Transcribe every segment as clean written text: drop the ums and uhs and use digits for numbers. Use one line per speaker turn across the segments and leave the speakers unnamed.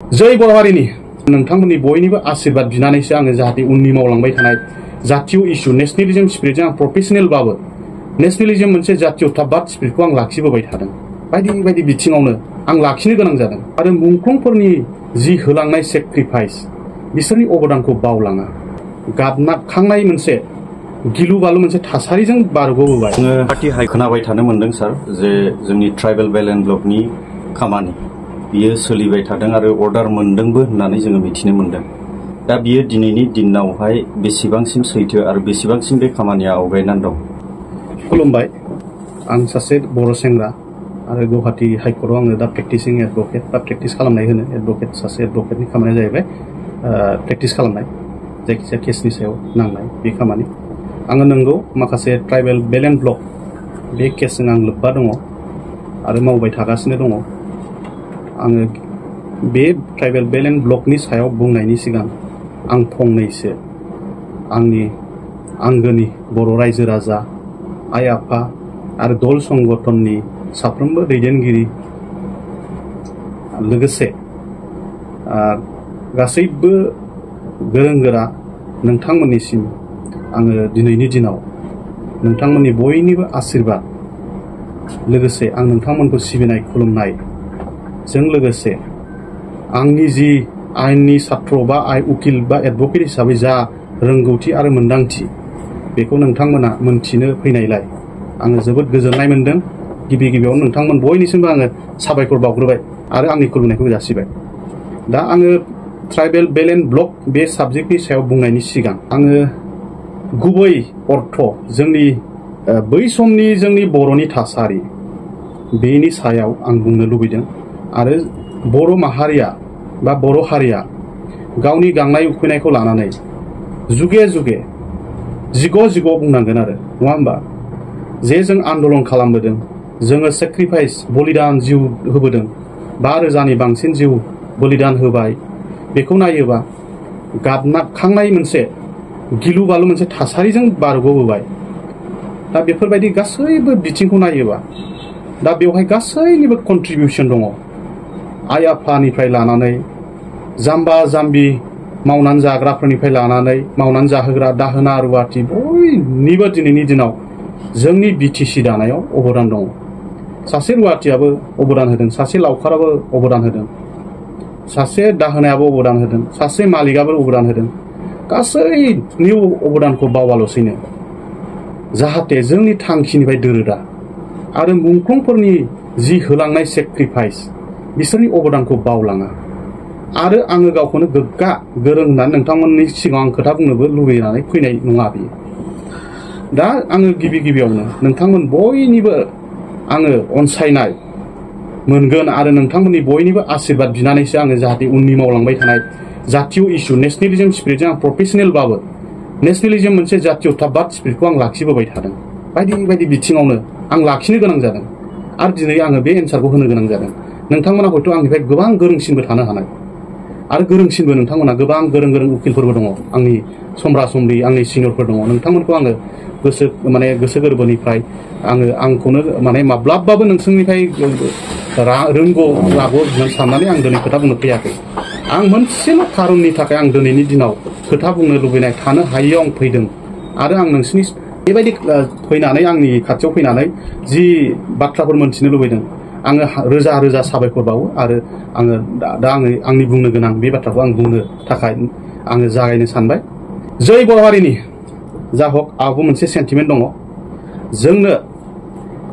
जय बर' हारिनि नोंथांमोननि बयनिबो आशीर्बाद बिनानैसो आङो जाहाथे उननि मावलांबाय थानाय जातीय इस्यु नेशनेलिज्म स्पिरिटजों आं प्रफेशनेलबाबो नेशनेलिज्म मोनसे जातीयताबाद स्पिरिटखौ आं लाखिबोबाय थादों। बायदि बायदि बिथिङावनो आं लाखिनो गोनां जादों आरो मुंख्लंफोरनि जि होलांनाय सेक्रिफाइस बिसोरनि अबदानखौ बावलाङा। गाबनाखांनाय मोनसे गिलु बालु मोनसे थासारिजों बारग'बोबाय।
जोङो पार्टी हाइ खोनाबाय थानो मोनदों सार जे जोंनि ट्राइबेल बेलेन्स ब्लकनि खामानि बियो सोलिबाय थादों आरो अर्डार मोनदोंबो होननानै जोङो मिथिनो मोनदों। दा बियो दिनैनि दिनावहाय बेसेबांसिम सैथो आरो बेसेबांसिम बे खामानिया आवगायनानै दं?
खुलुमबाय। आं सासे बर' सेंग्रा आरो गुवाहाटी हाइकर्टआव आङो दा प्रेक्टिसिं एडभकेट बा प्रेक्टिस खालामनाय होनो। एडभकेट सासे एडभकेटनि खामानिया जाहैबाय प्रेक्टिस खालामनाय जायखिजाया केसनि सायाव नांनाय बे खामानि। आङो नंगौ माखासे ट्राइबेल बेलेन्स ब्लक बे केसजों आं लोब्बा दङ आरो मावबाय थागासिनो दङ। आङो बे ट्राइबेल बेलेन्स ब्लकनि सायाव बुंनायनि सिगां आं फंनैसो आंनि आंगोनि बर' रायजो राजा आइ आफा आरो दल संगठननि साफ्रोमबो दैदेनगिरि लोगोसे गासैबो गोरों गोरा नोंथांमोननिसिम आङो दिनैनि दिनाव नोंथांमोननि बयनिबो आशीर्बाद लोगोसे आं नोंथांमोनखौ सिबिनाय खुलुमनायजों लोगोसे आंनि जि आयेननि छात्र बा उकिल बा एडभकेट हिसाबै जा रोंगौथि आरो मोन्दांथि बेखौ नोंथांमोना मोनथिनो फैनायलाय आङो जोबोद गोजोननाय मोनदों। गिबि गिबियावनो नोंथांमोन बयनिसिमबो आङो साबायखर बावग्रोबाय आरो आंनि खुलुमनायखौ जासिबाय। दा आङो ट्राइबेल बेलेन्स ब्लक बे साबजेक्टनि सायाव बुंनायनि सिगां आङो गुबै अर्थ जोंनि बै समनि जोंनि बर'नि थासारि बेनि सायाव आं बुंनो लुबैदों आरो बर' माहारिया बा बर' हारिया गावनि गांनाय उखैनायखौ लानानै जुगे जुगे जिग' बुंनांगोन आरो नङा होमबा जे जों आन्दलन खालामबोदों जोङो सेक्रिफाइस बलिदान जिउ होबोदों 5,000नि बांसिन जिउ बलिदान होबाय। बेखौ नायोबा गाबनाखांनाय मोनसे गिलु बालु मोनसे थासारिजों बारग'बोबाय। दा बेफोरबायदि गासैबो बिथिंखौ नायोबा दा बेवहाय गासैनिबो कन्ट्रिबिउसन दङ। आइ आफानिफ्राय लानानै जाम्बा जाम्बि मावनानै जाग्राफोरनिफ्राय लानानै मावनानै जाहोग्रा दाहोना रुवाथि बयनिबो दिनैनि दिनाव जोंनि बिटिसि दानायाव अबदान दङ। सासे रुवाथियाबो अबदान होदों, सासे लावखाराबो अबदान होदों, सासे दाहोनायाबो अबदान होदों, सासे मालिकाबो अबदान होदों। गासैनि अबदानखौ बावाल'सैनो जाहाथे जोंनि थांखिनिफ्राय दोरोदा आरो मुंख्लंफोरनि जि होलांनाय सेक्रिफाइस बिसोरनि अबदानखौ बावलाङा। आरो आङो गावखौनो गोग्गा गोरों होननानै नोंथांमोननि सिगाङाव आं खोथा बुंनोबो लुबैनानै फैनाय नङा बेयो। दा आङो गिबियावनो नोंथांमोन बयनिबो आङो अनसायनाय मोनगोन आरो नोंथांमोननि बयनिबो आशीर्बाद बिनानैसो आङो जाहाथे उननि मावलांबाय थानाय जातीय इस्यु नेशनेलिज्म स्पिरिटजों आं प्रफेशनेलबाबो नेशनेलिज्म मोनसे जातीयताबाद स्पिरिटखौ आं लाखिबोबाय थादों। बायदि बायदि बिथिङावनो आं लाखिनो गोनां जादों आरो दिनै आङो बे एन्सारखौ होनो गोनां जादों। नोंथांमोना हयथ' आंनिफ्राय गोबां गोरोंसिनबो थानो हानाय आरो गोरोंसिनबो नोंथांमोना गोबां गोरों उकिलफोरबो दङ। आंनि समब्रा समब्रि आंनि सिनियरफोर दङ। नोंथांमोनखौ आङो गोसो गोरबोनिफ्राय आंखौनो माब्लाबाबो नोंसोरनिफ्राय रोंगौ लागौ साननानै आं दिनै खोथा बुंनो फैयाखै। आं मोनसेल' खारननि थाखाय आं दिनैनि दिनाव खोथा बुंनो लुबैनाय थानो हायैयाव आं फैदों आरो आं नोंसोरनि बेबायदि फैनानै आंनि खाथियाव फैनानै जि बाथ्राफोर मोनथिनो लुबैदों आङो रोजा साबायखर बावो आरो आङो दा आंनि बुंनो गोनां बे बाथ्राखौ आं बुंनो थाखाय आङो जागायनो सानबाय। जय बर' हारिनि जा हक आंहाबो मोनसे सेन्टिमेन्ट दङ। जोंनो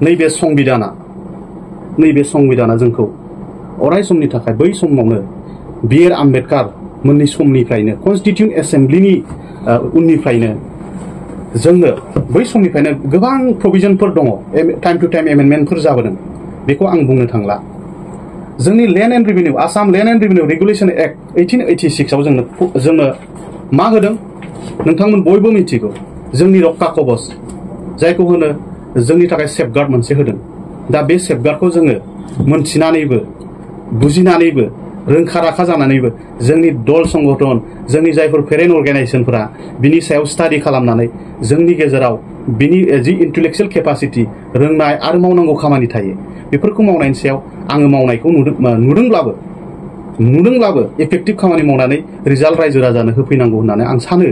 नैबे संबिधाना जोंखौ अराय समनि थाखाय बै समावनो बि.आर. आम्बेडकार मोननि समनिफ्रायनो कनस्टिटिउन्ट एसेम्ब्लिनि उननिफ्रायनो जोंनो बै समनिफ्रायनो गोबां प्रभिजनफोर दङ। टाइम टु टाइम एमेन्डमेन्टफोर जाबोदों। बेखौ आं बुंनो थांला। जोंनि land and revenue Assam land and revenue regulation act 1886 आव जोंनो मा होदों नोंथांमोन बयबो मिथिगौ। जोंनि रक्षा कवच जायखौ होनो जोंनि थाखाय सेफगार्ड मोनसे होदों। दा बे सेफगार्डखौ जोङो मोनथिनानैबो बुजिनानैबो रोंखा राखा जानानैबो जोंनि दल संगठन जोंनि जायफोर पेरेन्ट अर्गानाइजेसनफोरा बिनि सायाव स्टाडि खालामनानै जोंनि गेजेराव बिनि जि इन्टेलेक्चुयेल केपासिटि रोंनाय आरो मावनांगौ खामानि थायो बेफोरखौ मावनायनि सायाव आङो मावनायखौ नुदोंब्लाबो नुदोंब्लाबो इफेक्टिभ खामानि मावनानै रिजाल्ट रायजो राजानो होफैनांगौ होननानै आं सानो।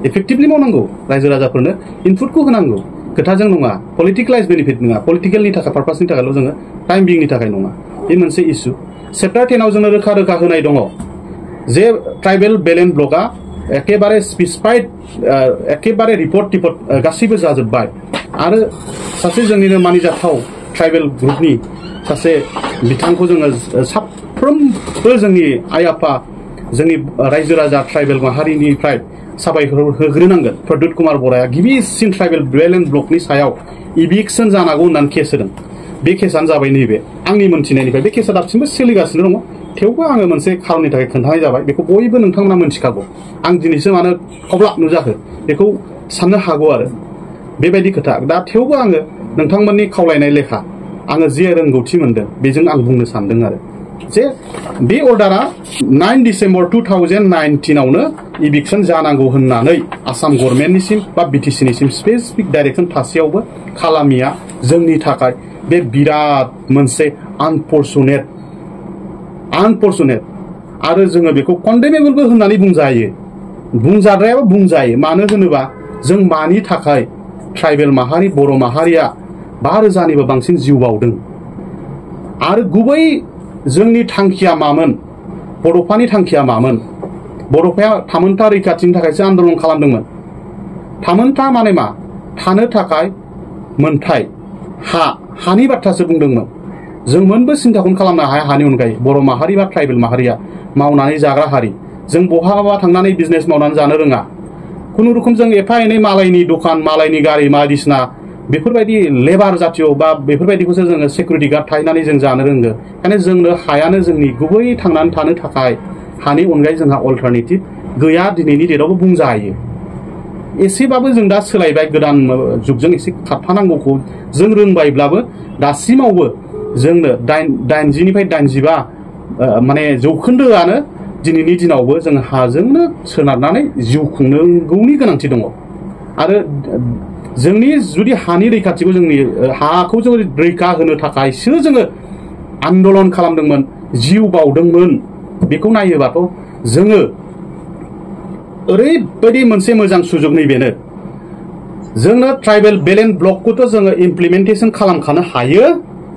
इफेक्टिभलि मावनांगौ, रायजो राजाफोरनो इनपुटखौ होनांगौ, खोथाजों नङा, पलिटिकेलाइज बेनिफिट नङा, पलिटिकेलनि थाखाय पारपासनि थाखायल' जोङो टाइम बिंनि थाखाय नङा। बे मोनसे इस्यु। चेप्टार 10 आव जोङो रोखा रोखा होनाय दङ जे ट्राइबेल बेलेन्स ब्लकआ एकेबारे स्पेसिफाइड, एकेबारे रिपर्ट टिपर्ट गासैबो जाजोब्बाय आरो सासे जोंनिनो मानिजाथाव ट्राइबेल ग्रुपनि सासे बिथांखौ जोङो साफ्रोमबो जोंनि आइ आफा, जोंनि रायजो राजा ट्राइबेल माहारिनिफ्राय साबायखर होग्रोनांगोन। प्रद्युत कुमार बर'आ गिबिसिन ट्राइबेल बेलेन्स ब्लकनि सायाव इभिक्सन जानांगौ होननानै केस होदों। बे केसआनो जाबाय नैबे आंनि मोनथिनायनिफ्राय। बे केसआ दासिमबो सोलिगासिनो दङ, थेवबो आङो मोनसे खारननि थाखाय खोन्थानाय जाबाय। बेखौ बयबो नोंथांमोना मोनथिखागौ। आं दिनैसो मानो खब्लाब नुजाखो बेखौ साननो हागौ आरो बेबायदि खोथा। दा थेवबो आङो नोंथांमोननि खावलायनाय लेखा आङो जे रोंगौथि मोनदों बेजों आं बुंनो सानदों आरो जे बे अर्डारा 9 डिसेम्बर 2019 आवनो इभिक्सन जानांगौ होननानै आसाम गभर्नमेन्टनिसिम बा बिटिसिनिसिम स्पेसिफिक डाइरेक्सन थासेयावबो खालामिया जोंनि थाखाय बे बिराद मोनसे आनफर्चुनेट आरो जोङो बेखौ कन्डेमेबलबो होननानै बुंजायो, बुंजाद्रायाबो बुंजायो। मानो होनोबा जों मानि थाखाय ट्राइबेल माहारि, बर' माहारिया 5,000निबो बांसिन जिउ बावदों आरो गुबै जोंनि थांखिया मामोन, बड'फानि थांखिया मामोन? बड'फाया थामोनथा रैखाथिनि थाखायसो आन्दलन खालामदोंमोन। थामोनथा माने मा? थानो थाखाय मोनथाय, हानि बाथ्रासो बुंदोंमोन। जों मोनबो सिन्थाखौनो खालामनो हाया हानि अनगायै। बर' माहारि बा ट्राइबेल माहारिया मावनानै जाग्रा हारि। जों बहाबा थांनानै बिजनेस मावनानै जानो रोङा। खुनुरुखुम जों एफा एनै मालायनि दखान, मालायनि गारि बायदिसिना बेफोरबायदि लेबार जातिय बा बेफोरबायदिखौसो जोङो सिकिउरिटि गार्ड थाहैनानै जों जानो रोंगो। ओंखायनो जोंनो हायानो जोंनि गुबै थांनानै थानो थाखाय। हानि अनगायै जोंहा अल्टारनेटिभ गैया दिनैनि डेटआवबो बुंजायो। एसेबाबो जों दा सोलायबाय, गोदान जुगजों एसे खारफानांगौखौ जों रोंबायब्लाबो दासिमावबो जोंनो 80निफ्राय 85 माने जौखोन्दोआनो दिनैनि दिनावबो जों हाजोंनो सोनारनानै जिउ खुंनांगौनि गोनांथि दङ। आरो जोंनि जुदि हानि रैखाथिखौ, जोंनि हाखौ जों रैखा होनो थाखायसो जोङो आन्दलन खालामदोंमोन, जिउ बावदोंमोन। बेखौ नायोबाथ' जोङो ओरैबायदि मोनसे मोजां सुजुग नैबेनो। जोंनो ट्राइबेल बेलेन्स ब्लकखौथ' जोङो इमप्लिमेन्टेसन खालामखानो हायो,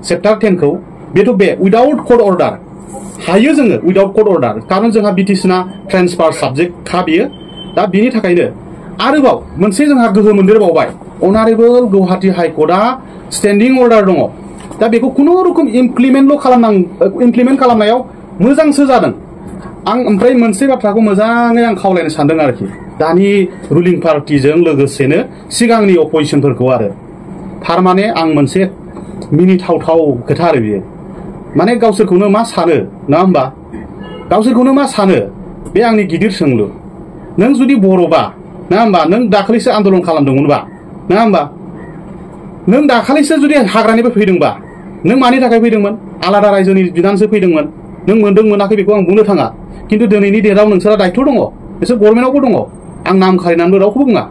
चेप्टार 10 खौ। बेथ' बे उइदाउट कर्ट अर्डार हायो जोङो, उइदाउट कर्ट अर्डार। खारन जोंहा बिटिसिना ट्रेन्सफार साबजेक्टखा बियो। दा बिनि थाखायनो आरोबाव मोनसे जोंहा गोहो मोनदेरबावबाय। अनारेबल गुवाहाटी हाइकर्टआ स्टेन्डिं अर्डार दङ। दा बेखौ खुनुरुखुम इमप्लिमेन्ट खालामनायाव मोजांसो जादों। आं ओमफ्राय मोनसे बाथ्राखौ मोजाङै आं खावलायनो सानदों आरोखि दानि रुलिं पार्टिजों लोगोसेनो सिगांनि अपोजिसनफोरखौ आरो थारमाने आं मोनसे मिनिथावथाव खोथा आरो बियो। माने गावसोरखौनो मा सानो, नङा होमबा? गावसोरखौनो मा सानो? बे आंनि गिदिर सोंलु। नों जुदि बर'बा, नङा होमबा? नों दाखालिसो आन्दलन खालामदोंमोनबा, नङा होमबा? नों दाखालिसो जुदि हाग्रानिफ्राय फैदोंबा, नों मानि थाखाय फैदोंमोन? आलादा रायजोनि बिनानैसो फैदोंमोन। नों मोनदों मोनाखै बेखौ आं बुंनो थाङा, खिन्थु दिनैनि डेटआव नोंसोरा दायथ' दङ। नोंसोर गभर्नमेन्टआवबो दङ। आं नाम खारिनानैबो रावखौबो बुङा।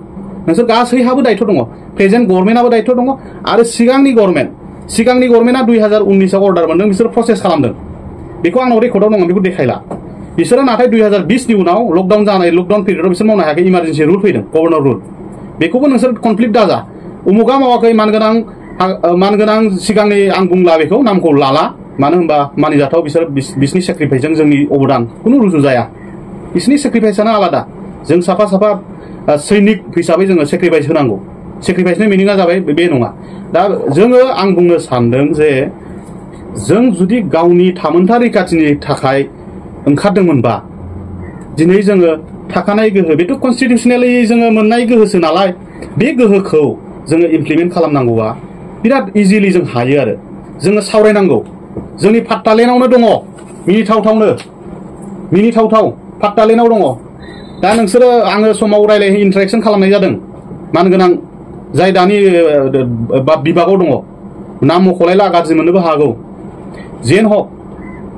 नोंसोर गासैहाबो दायथ' दङ। प्रेजेन्ट गभर्नमेन्टआबो दायथ' दङ आरो सिगांनि गभर्नमेन्टआ 2019आव अर्डार मोनदों, बिसोर प्रसेस खालामदों। बेखौ आंनाव रेकर्डआव दङ, बेखौ देखायला। बिसोरो नाथाय 2020नि उनाव लकडाउन पिरियडआव बिसोर मावनो हायाखै। इमारजेन्सि रुल फैदों, गभर्नर रुल। बेखौबो नोंसोर कनफ्लिक्ट दाजा। उमुगा मावाखै, मानगोनां सिगांनि आं बुंला, बेखौ नामखौ लाला। मानो होनबा मानिजाथाव बिसोर बिसिनि सेक्रिफाइसजों जोंनि अबदान खुनु रुजु जाया। बिसिनि सेक्रिफाइसआनो आलादा। जों साफा सैनिक हिसाबै जोङो सेक्रिफाइस होनांगौ। सेक्रिफाइसनि मिनिङा जाबाय बे नङा। दा आं बुंनो सानदों जे जों जुदि गावनि थामोनथा रैखाथिनि थाखाय ओंखारदोंमोनबा, दिनै जोङो थाखानाय गोहो, बेथ' कनस्टिटिउसनेलि जोङो मोननाय गोहोसो नालाय, बे गोहोखौ जोङो इमप्लिमेन्ट खालामनांगौआ बिराद इजिलि जों हायो आरो जोङो सावरायनांगौ। जोंनि पाट्टालेण्डआवनो दङ, मिनिथावथाव पाट्टालेण्डआव दङ। दा नोंसोरो आङो समाव इन्टारेक्सन खालामनाय जादों मानगोनां जाय दानि बिभागाव दङ। नाम मख'लायला, गाज्रि मोननोबो हागौ। जेन हक,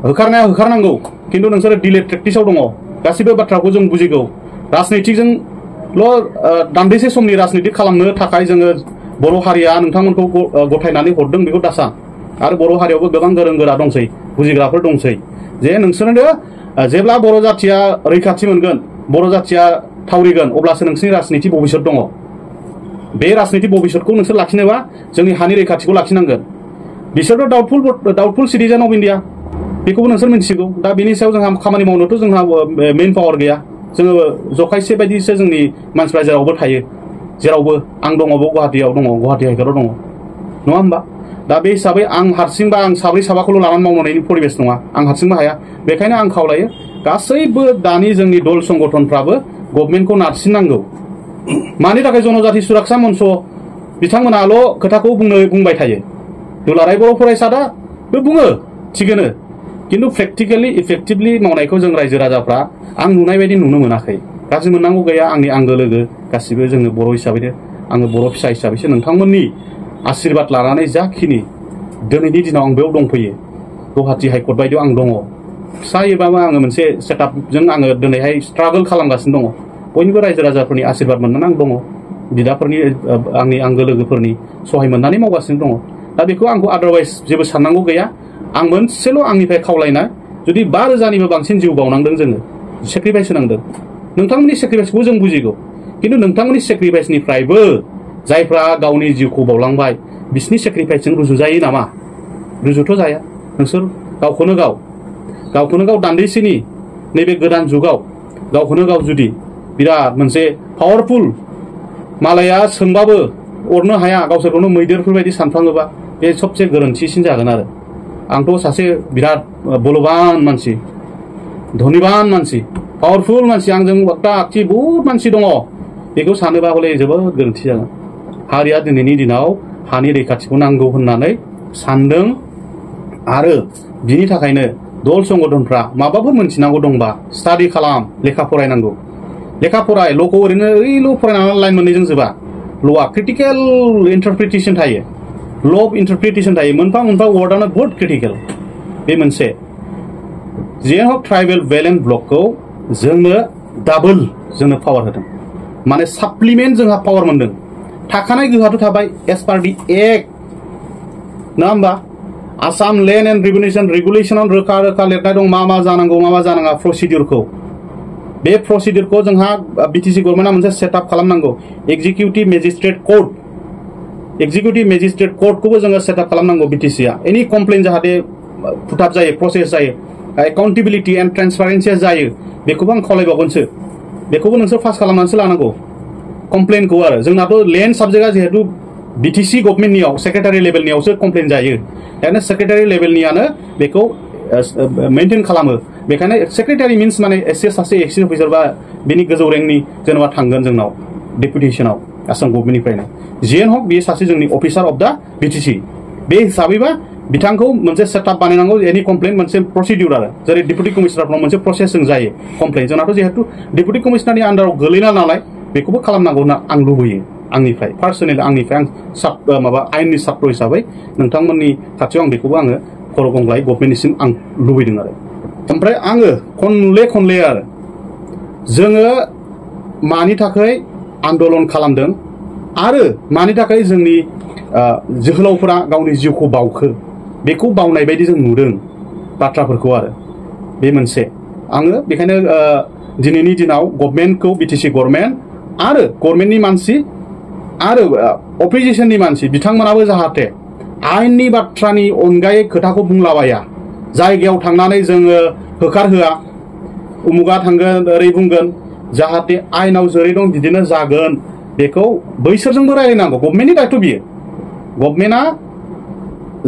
होखारनाया होखारनांगौ, खिन्थु नोंसोरो डिलेट प्रेक्टिसाव दङ। गासिबो बाथ्राखौ जों बुजिगौ। राजनितिकजोंल' दान्दिसे समनि राजनितिक खालामनो थाखाय जोङो बर' हारिया नोंथांमोनखौ गथायनानै हरदों, बेखौ दासान। आरो बर' हारियावबो गोबां गोरों गोरा दंसै। बुजिग्राफोर दंसै जे नोंसोरनो जेब्ला बर' जाथिया रैखाथि मोनगोन बर' जाथिया थावरिगोन अब्लासो नोंसोरनि राजनिति भबिष्यत दङ बे राजनिति भबिष्यतखौ नोंसोर लाखिनोबा जोंनि हानि रैखाथिखौ लाखिनांगोन बिसोरथ' डाउटफुल सिटिजेन अफ इन्डिया बेखौबो नोंसोर मिथिगौ दा बेनि सायाव जोंहा खामानि मावनोथ' जोंहा मेन पावार गैया जोङो जखायसे बायदिसो जोंनि मानसिफ्रा जेरावबो थायो जेरावबो आं दङ गुवाहाटियाव दङ गुवाहाटि हाइकर्टआव दङ नङा होमबा दा बे हिसाबै आं हारसिंबा आं साब्रै साबाखौल' लानानै मावनायनि परिबेस नङा आं हारसिंबो हाया बेखायनो आं खावलायो गासैबो दानि जोंनि दल संगठनफ्राबो गभर्नमेन्टखौ नारसिननांगौ मानि थाखाय जनजाति सुरक्षा मन्च बिथांमोनाल' खोथाखौ बुंबाय थायो दुलाराय बर' फरायसादा बुङो थिगैनो किन्तु प्रेक्टिकेलि इफेक्टिभलि मावनायखौ जों रायजो राजाफ्रा आं नुनाय बायदि नुनो मोनाखै गाज्रि मोननांगौ गैया आंनि आंगो लोगो गासिबो जोङो बर' हिसाबैनो आङो बर' फिसा हिसाबैसो नोंथांमोननि आशीर्बाद लानानै जाखिनि दिनैनि दिनाव आं बेयाव दंफैयो गुवाहाटि हाइकर्ट बायदियाव आं दङ फिसायैबाबो आङो मोनसे सेटआपजों आङो दिनैहाय स्ट्रागल खालामगासिनो दङ बयनिबो रायजो राजाफोरनि आशीर्बाद मोननानै आं दङ बिदाफोरनि आंनि आंगो लोगोफोरनि सहाय मोननानै मावगासिनो दङ दा बेखौ आंखौ आदारवाइज जेबो साननांगौ गैया आं मोनसेल' आंनिफ्राय खावलायनाय जुदि 5,000निबो बांसिन जिउ बावनांदों जोङो सेक्रिफाइस होनांदों नोंथांमोननि सेक्रिफाइसखौ जों बुजिगौ किन्तु नोंथांमोननि सेक्रिफाइसनिफ्रायबो जायफ्रा गावनि जिउखौ बावलांबाय बिसिनि सेक्रिफाइसजों रुजुजायो नामा रुजुथ' जाया नोंसोर गावखौनो गाव दान्दिसेनि नैबे गोदान जुगाव गावखौनो गाव जुदि बिराद मोनसे पावारफुल मालाया सोंबाबो अरनो हाया गावसोरखौनो मैदेरफोरबायदि सानफ्लाङोबा बे सबसे गोरोन्थिसिन जागोन आरो आंथ' सासे बिराद बलवान मानसि धनिबान मानसि पावारफुल मानसि आंजों वक्ता आखि बहुत मानसि दङ बेखौ सानोबा हले जोबोद गोरोन्थि जागोन हारिया दिनैनि दिनाव हानि रैखाथिखौ नांगौ होननानै सानदों आरो बिनि थाखायनो दल संगठनफ्रा माबाफोर मोनथिनांगौ दंबा स्टाडि खालाम लेखा फरायनांगौ लेखा फराय ल'खौ ओरैनो ओरैल' फरायनानै लाइन मोननैजों जोबा ल'आ क्रिटिकेल इन्टारप्रिटेसन थायो ल' अफ इन्टारप्रिटेसन थायो मोनफा मोनफा वार्डआनो बहुत क्रिटिकेल बे मोनसे जियानो हक ट्राइबेल बेलेन्स ब्लकखौ जोंनो डाबल जोंनो पावार होदों माने साप्लिमेन्ट जोंहा पावार मोनदों थाखानाय गोहोआथ' थाबाय एस पार दि एक्ट नङा होमबा आसाम लेन्ड एन्ड रेगुलेसनाव रोखा रोखा लिरनाय दं मा जानांगौ मा जानाङा प्रसिडिउरखौ बे प्रसिडिउरखौ जोंहा बिटिसि गभर्नमेन्टआ मोनसे सेटआप खालामनांगौ एक्जिकिउटिभ मेजिस्ट्रेट कर्टखौबो जोङो सेटआप खालामनांगौ बिटिसिआ एनि कमप्लेन जाहाथे फुटाप जायो प्रसेस जायो एकाउन्टेबिलिटि एन्ड ट्रेन्सपारेन्सिया जायो बेखौबो आं खावलायबावगोनसो बेखौबो नोंसोर पास खालामनानैसो लानांगौ कमप्लेनखौ आरो जोंनाथ' लेन्ड साबजेक्टआ जिहेतु बिटिसि गभर्नमेन्टनियाव सेक्रेटारि लेभेलनियावसो कमप्लेन जायो दानो सेक्रेटारि लेभेलनियानो बेखौ मेनटेन खालामो बेखायनो सेक्रेटारि मिन्स माने एसे सासे एक्सिस अफिसार बा बिनि गोजौ रेंकनि जेनेबा थांगोन जोंनाव डेपुटेसनाव आसाम गभर्नमेन्टनिफ्रायनो जियानो हक बेयो सासे जोंनि अफिसार अफ दा बिटिसि बे हिसाबैबा बिथांखौ मोनसे सेटआप बानायनांगौ एनि कमप्लेन मोनसे प्रसिडिउर आरो जेरै डेपुटि कमिशनारफ्राव मोनसे प्रसेसजों जायो कमप्लेन जोंनाथ' जिहेतु डेपुटि कमिशनारनि आन्डाराव गोलैना नालाय बेखौबो खालामनांगौ होनना आं लुबैयो आंनिफ्राय पार्सनेलि आंनिफ्राय आं माबा आयेननि छात्र हिसाबै नोंथांमोननि खाथियाव आं बेखौबो आङो खर' गंग्लाय गभर्नमेन्टनिसिम आं लुबैदों आरो ओमफ्राय आङो खनले आरो जोङो मानि थाखाय आन्दलन खालामदों आरो मानि थाखाय जोंनि जोहोलावफोरा गावनि जिउखौ बावखो बेखौ बावनाय बायदि जों नुदों बाथ्राफोरखौ आरो बे मोनसे आङो बेखायनो दिनैनि दिनाव गभर्नमेन्टखौ बिटिसि गभर्नमेन्ट आरो गभर्नमेन्टनि मानसि आरो अपोजिशननि मानसि बिथांमोनाबो जाहाथे आयेननि बाथ्रानि अनगायै खोथाखौ बुंलाबाया जायगायाव थांनानै जोङो होखारहोआ उमुगा थांगोन ओरै बुंगोन जाहाथे आयेनाव जेरै दं बिदिनो जागोन बेखौ बैसोरजोंबो रायलायनांगौ गभर्नमेन्टनि दायथ' बियो गभर्नमेन्टआ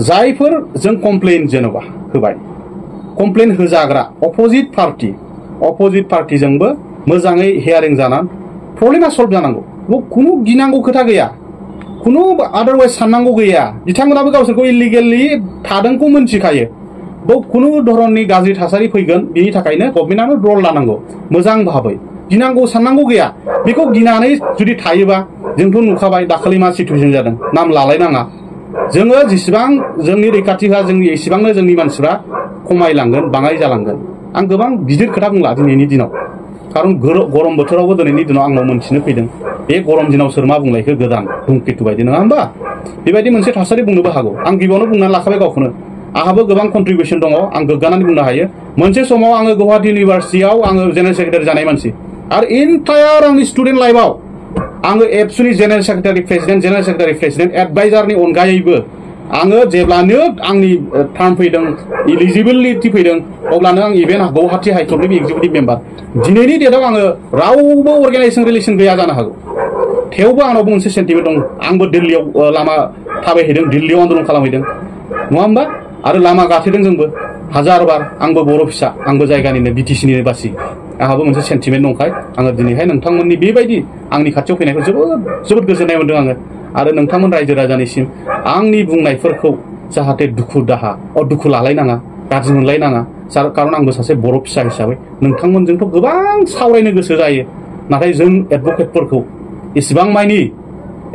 जायफोर जों कमप्लेन जेन'बा होबाय कमप्लेन होजाग्रा अपोजिट पार्टिजोंबो मोजाङै हियारिं जानानै प्रब्लेमा सल्भ जानांगौ खुनु गिनांगौ खोथा गैया खुनु आदारवाइज साननांगौ गैया बिथांमोनाबो गावसोरखौ इलिगेलि थादोंखौ मोनथिखायो बेयाव खुनु धरननि गाज्रि थासारि फैगोन बिनि थाखायनो गभर्नमेन्टआनो रल लानांगौ मोजां भाबै गिनांगौ साननांगौ गैया बेखौ गिनानै जुदि थायोबा जोंथ' नुखाबाय दाखालि मा सिटुवेसन जादों नाम लालायनाङा जोङो जेसेबां जोंनि रैखाथि होआ जोंनि एसेबांनो जोंनि मानसिफ्रा खमायलांगोन बाङाय जालांगोन आं गोबां गिदिर खोथा बुंला दिनैनि दिनाव खारन गरम बोथोरावबो दिनैनि दिनाव आंनाव मोनथिनो फैदों बे गरम दिनाव सोर मा बुंलायखो गोदान धुमकेतु बायदि नङा होमबा बेबायदि मोनसे थासारि बुंनोबो हागौ आं गिबियावनो बुंनानै लाखाबाय गावखौनो आहाबो गोबां कन्ट्रिबिउसन दङ आं गोग्गानानै बुंनो हायो मोनसे समाव आङो गुवाहाटी इउनिभार्सिटियाव आङो जेनेरेल सेक्रेटारि जानाय मानसि आरो एन्टायार आंनि स्टुडेन्ट लाइफआव आङो एबसुनि जेनेरेल सेक्रेटारि प्रेसिडेन्ट एडभाइजारनि अनगायैबो आङो जेब्लानो आंनि टार्म फैदों इलिजिबिलिटि फैदों अब्लानो आं इभेन गुवाहाटी हाइकर्टनि एक्जिकिउटिभ मेम्बार दिनैनि डेटआव आङो रावबो अर्गानाइजेसन रिलेसन गैया जानो हागौ थेवबो आंनावबो मोनसे सेन्टिमेन्ट दं आंबो दिल्लीयाव लामा थाबायहैदों दिल्लीयाव आन्दलन खालामहैदों नङा होमबा आरो लामा गाथेदों जोंबो हाजार बार आंबो बर' फिसा आंबो जायगानिनो बिटिसिनिनो बासि आंहाबो मोनसे सेन्टिमेन्ट दंखाय आङो दिनैहाय नोंथांमोननि बेबायदि आंनि खाथियाव फैनायखौ जोबोद गोजोननाय मोनदों आङो आरो नोंथांमोन रायजो राजानिसिम आंनि बुंनायफोरखौ जाहाथे दुखु लालायनाङा गाज्रि मोनलायनाङा खारन आंबो सासे बर' फिसा हिसाबै नोंथांमोनजोंथ' गोबां सावरायनो गोसो जायो नाथाय जों एडभकेटफोरखौ इसिबां मानि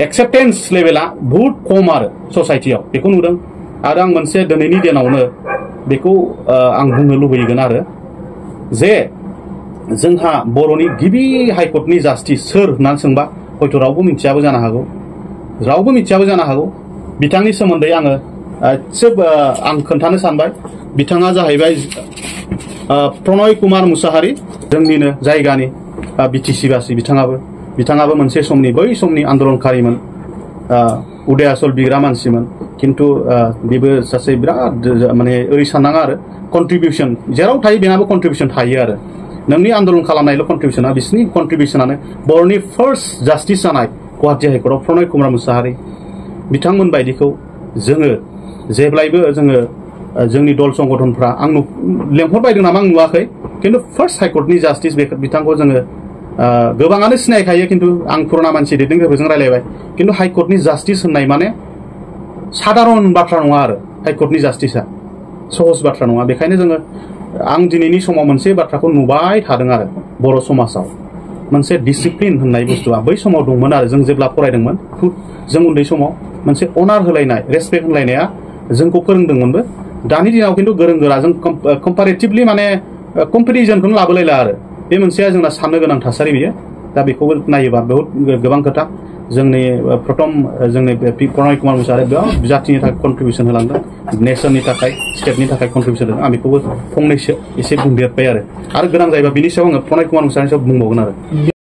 एक्सेप्टेन्स लेभेला बुहुत खम आरो ससाइटियाव बेखौ नुदों आरो आं मोनसे दिनैनि दिनावनो बेखौ आं बुंनो लुबैगोन आरो जे जोंहा बर'नि गिबि हाइकर्टनि जास्टिस सोर होननानै सोंबा हयथ' रावबो मिथियाबो जानो हागौ बिथांनि सोमोन्दै आङो आं खोन्थानो सानबाय बिथाङा जाहैबाय प्रनय कुमार मुसाहारि जोंनिनो जायगानि बिटिसि बासि बिथाङाबो मोनसे समनि बै समनि आन्दलनकारिमोन उदयाचल बिग्रा मानसिमोन किन्तु बेबो सासे बिराद माने ओरै साननाङा आरो कन्ट्रिबिउसन जेराव थायो बेनाबो कन्ट्रिबिउसन थायो आरो नोंनि आन्दलन खालामनायल' कन्ट्रिबिउसना बिसिनि कन्ट्रिबिउसनानो बर'नि फार्स्ट जास्टिस जानाय गुवाहाटी हाइकर्टआव प्रनय कुमार मुसाहारि बिथांमोन बायदिखौ जोङो जेब्लायबो जोंनि दल संगठनफ्रा आं लेंहरबायदों नामा आं नुवाखै किन्तु फार्स्ट हाइकर्टनि जास्टिस बिथांखौ जोङो गोबाङानो सिनायखायो किन्तु आं पुराना मानसि दैदेनगिरिफोरजों रायलायबाय किन्तु हाइकर्टनि जास्टिस होननाय माने साधारन बाथ्रा नङा आरो हाइकर्टनि जास्टिसा सहज बाथ्रा नङा बेखायनो जोङो आं दिनैनि समाव मोनसे बाथ्राखौ नुबाय थादों आरो बर' समाजाव मोनसे डिसिप्लिन होननाय बुस्थुआ बै समाव दंमोन आरो जों जेब्ला फरायदोंमोन जों उन्दै समाव मोनसे अनार होलायनाय रेसपेक्ट होलायनाया जोंखौ फोरोंदोंमोनबो दानि दिनाव किन्तु गोरों गोराजों कम्पारेटिभलि माने कम्पेरिजनखौनो लाबोलायला आरो बे मोनसेया जोंना साननो गोनां थासारि बियो दा बेखौबो नायोबा बहुत गोबां खोथा जोंनि प्रथम जोंनि प्रनय कुमार मुसाहारि बिराद जातिनि थाखाय कन्ट्रिबिउसन होलांदों नेसननि थाखाय स्टेटनि थाखाय कन्ट्रिबिउसन होदों आं बेखौबो फंनैसो एसे बुंदेरबाय आरो गोनां जायोबा बिनि सायाव आङो प्रनय कुमार मुसाहारिनि सायाव बुंबावगोन आरो